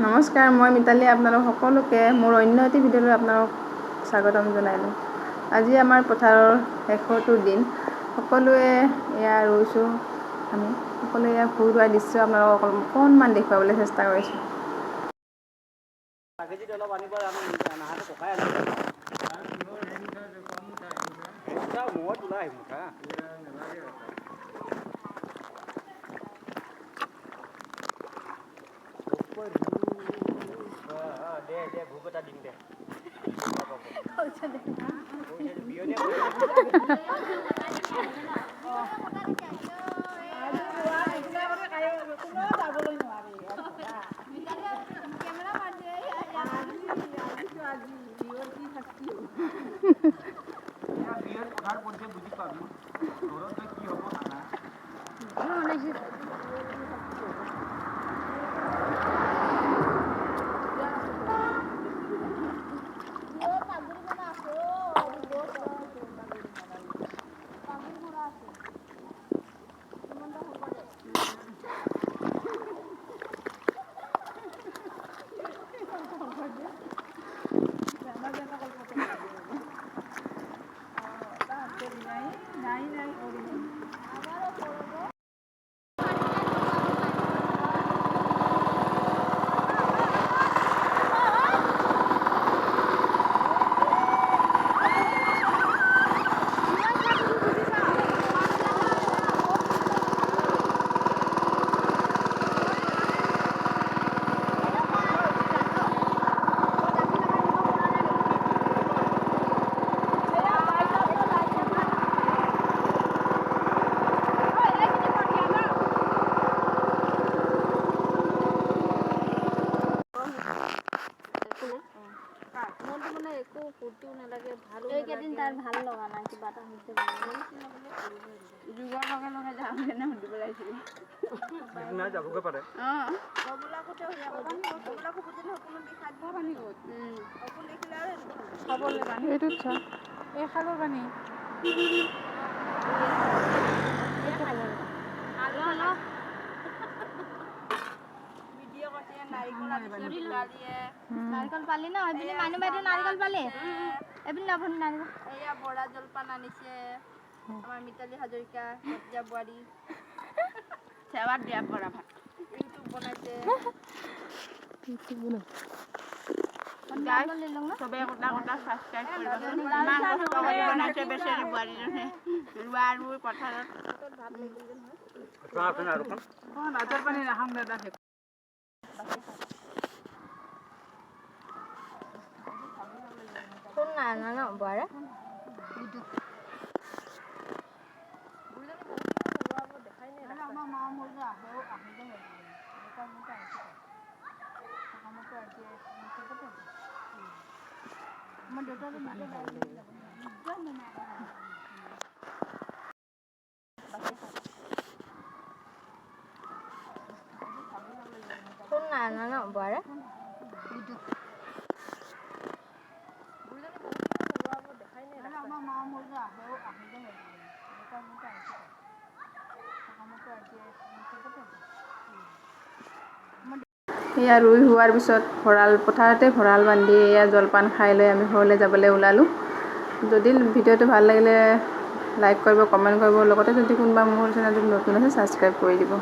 নমস্কাৰ, মই মিতালী, আপোনালোক সকলোকে মোৰ অন্য এটি ভিডিঅ'লৈ আপোনালোক স্বাগতম জনাইলোঁ। আজি আমাৰ পথাৰৰ শেষৰটো দিন। সকলোৱে এয়া ৰুইছোঁ। আমি সকলোৱে এয়া ভুই ৰোৱা দৃশ্য আপোনালোকক অকণমান দেখুৱাবলৈ চেষ্টা কৰিছোঁ। কেজিত অলপ আনিব, নাহাটো ককাই আনিব। মূৰত ওলাই আহিম মুঠা। দে দে, ভোগ এটা দিম দে। বিয়নীয়ে। বিয়ৰ পথাৰ পৰিছে, বুজি পাবি ঘৰত গৈ কি হ'ব খানা। এইকেইদিন তাৰ ভাল লগা নাই, কিবা এটা হৈছে। যুগৰ লগে লগে যাম কেনে সুধিব লাগিছিলে। নাই, যাবগৈ পাৰে। অঁ। এইটোত চা, এই খালৰ পানী। নাৰিকল পালি ন এইপিনে? মানুহ বাইদেউ, নাৰিকল পালি এইপিনে নভন নাৰিকল? এয়া বৰা জলপান আনিছে আমাৰ মিতালী হাজৰিকা ভতিজা বোৱাৰী। চেৱাত দিয়া বৰা ভাত। ইউটিউব বনাইছে। চবে একোটা একোটা ছাবস্ক্ৰাইব কৰিবচোন। ইমান কষ্ট কৰি বনাইছে বেচেৰী বোৱাৰীজনে, ৰোৱা ৰুই পথাৰত। আছে না আৰু? ভাতৰ পানী নাখাওঁ দাদা। কোন নাই আনা ন বোৱাৰে? কোন নাই আনা ন বোৱাৰে? এয়া ৰুই হোৱাৰ পিছত ভঁৰাল পথাৰতে ভঁৰাল বান্ধি এয়া জলপান খাই লৈ আমি ঘৰলৈ যাবলৈ ওলালোঁ। যদি ভিডিঅ'টো ভাল লাগিলে লাইক কৰিব, কমেণ্ট কৰিব, লগতে যদি কোনোবা মোৰ চেনেলটোত নতুন আছে, ছাবস্ক্ৰাইব কৰি দিব।